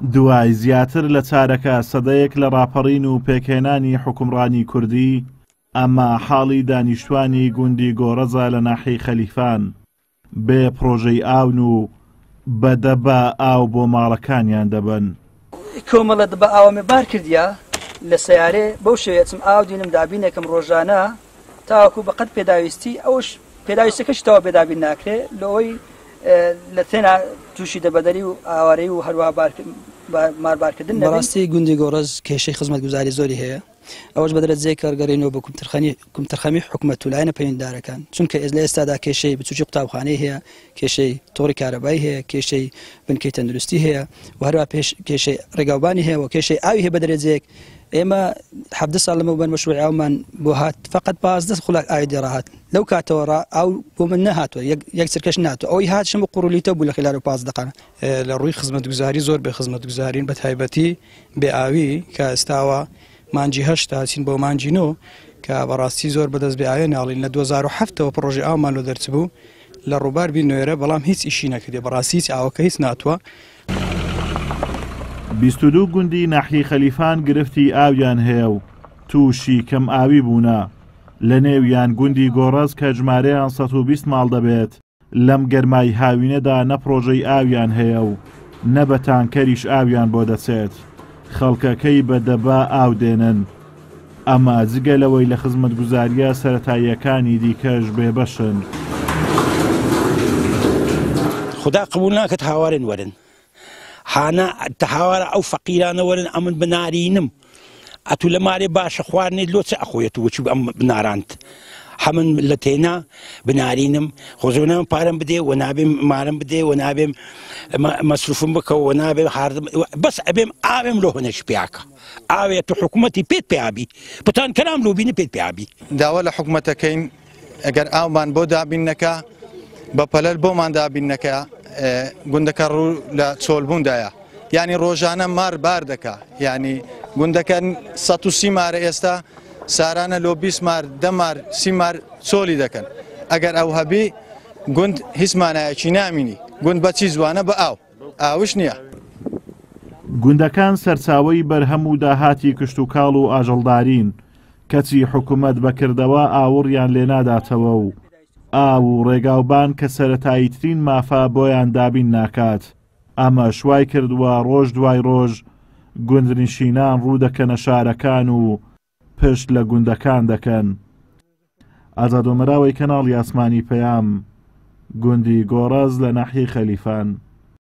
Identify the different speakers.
Speaker 1: دوای زیاتر لە چارەکە سەدەیەک لە ڕاپەڕین و پێکهێنانی حوکمڕانی کوردی، ئەمە حاڵی دانیشتوانی گوندی گۆڕەزە لە ناحیەی خەلیفان، بێ پڕۆژەی ئاون و بە دەبە ئاو بۆ ماڵەکانیان دەبەن.
Speaker 2: کۆمەڵە دبە ئاوەمێ بار کردیە لە سەیارێ بەو شێوەیە ئەچم ئاو دینم دابینەکەم ڕۆژانە تاوەکو بەقەد پێداویستی ئەوش پێداویستەکەش تەواو پێ دابین ناکرێ لەوەی لە تێنا تووشی دەبەدەری و ئاوارەی و هەروە ماربارکردن
Speaker 3: بەڕاستی گوندی گۆڕەز کێشەی خزمەتگوزاری زۆری هەیە ئەوەش بە دەرەجەیەک کارگەڕێنەوە بۆ کەمتەرخەمی حکومەت و لایەنە پەیوەندیدارەکان، چونکە لە ئێستادا کێشەی بچوکی قوتابخانەی هەیە، کێشەی تۆڕی کارەبایی هەیە، کێشەی بنکەی تەندروستی هەیە و هەروەها پێش کێشەی ڕێگاوبانی هەیە و کێشەی ئاوی هەیە بە دەرەجەیەک ئێمە 17 ساڵ لەمەوبەر مەشروعی ئاومان بۆ هات فقط 15 خولەک ئاوی دێڕا هات لەو کاتەوە ڕا ئاو بۆ من نەهاتووە یەک چرکەش ناتوە ئەوەی هات شم و قوڕولیتە بوو لە خلال و 15 دقانە.
Speaker 4: لە ڕووی خزمەتگوزاری زۆر بێ خزمەتگوزارین بە تایبەتی بێ ئاوی کە ئێستاوە مانگی هەشتە ئەچین بۆ مانگی نۆ کە بەڕاستی زۆر بەدەست بێ ئاوێ ناڵین لە 2007ەوە پڕۆژەی ئاومان لۆ دەرچبوو لە ڕووبار بی نوێرە بەڵام هیچ ئیشی نەکردێ بەڕاستی هیچ ئاوەکە هیچ ناتوە.
Speaker 1: 22 گوندی ناحیەی خەلیفان گرفتی ئاویان هەیە و تووشی کەم ئاوی بوونە، لەنێویان گوندی گۆڕەز کە ژمارەیان 120 ماڵ دەبێت، لەم گەرمای هاوینەدا نە پڕۆژەی ئاویان هەیە و نە بە تانکەریش ئاویان بۆ دەچێت، خەڵکەکەی بە دەبە ئاو دێنن. ئەمە جگە لەوەی لە خزمەتگوزارییە سەرەتاییەکانی دیکەش بێبەشن.
Speaker 5: خودا قبوڵ ناکەت هاوارێن وەرن هانا هاوارە ئەو فەقیرانە وەرن ئەمن بنارینم ئەتو لە مارێ باشە خواردنێت لۆ چ ئەخۆیەت وچی ئەم بناراند هەمن لە تێنا بنارینم خۆزۆنەم پارەم بدێ و نابێم مارم بدێ و نابێم مەسروفم بکە و نابێم هاردم بەس ئەبێم ئاوێم لۆ هەنێش پیاکە ئاوێت و حکوومەتی پێت پیابی پتان کەرام لۆبینی پێت پیابی
Speaker 6: داوا لە حکوومەتەکەین ئەگەر ئاومان بۆ دابین نەکا بە پەلەل بۆمان دابین نەکا گوندەکە ڕوو لە چۆلبووندایە یعنی ڕۆژانە مار بار دەکا یعنی گوندەکە 130 مارە ئێستا سارانە لۆ 20 مار دە مار سی مار چۆلی دەکەن ئەگەر ئەو هەبی گوند هیچ مانایەکی نامینی گوند بەچی زوانە بە ئاو ئاوش نییە.
Speaker 1: گوندەکان سەرچاوەی بەرهەم و داهاتی کشتوکاڵ و ئاژەڵدارین، کەچی حکومەت بە کردەوە ئاوڕیان لێناداتەوە و ئاو و ڕێگاوبان کە سەرەتاییترین مافە بۆیان دابین ناکات، ئەمەش وایکردووە ڕۆژ دوای ڕۆژ گوندنشینان ڕوودەکەنە شارەکان و پشت لە گوندەکان دەکەن. ئازاد ئۆمەراوەی کەناڵی ئاسمانی پەیام، گوندی گۆڕەز لە ناحیەی خەلیفان.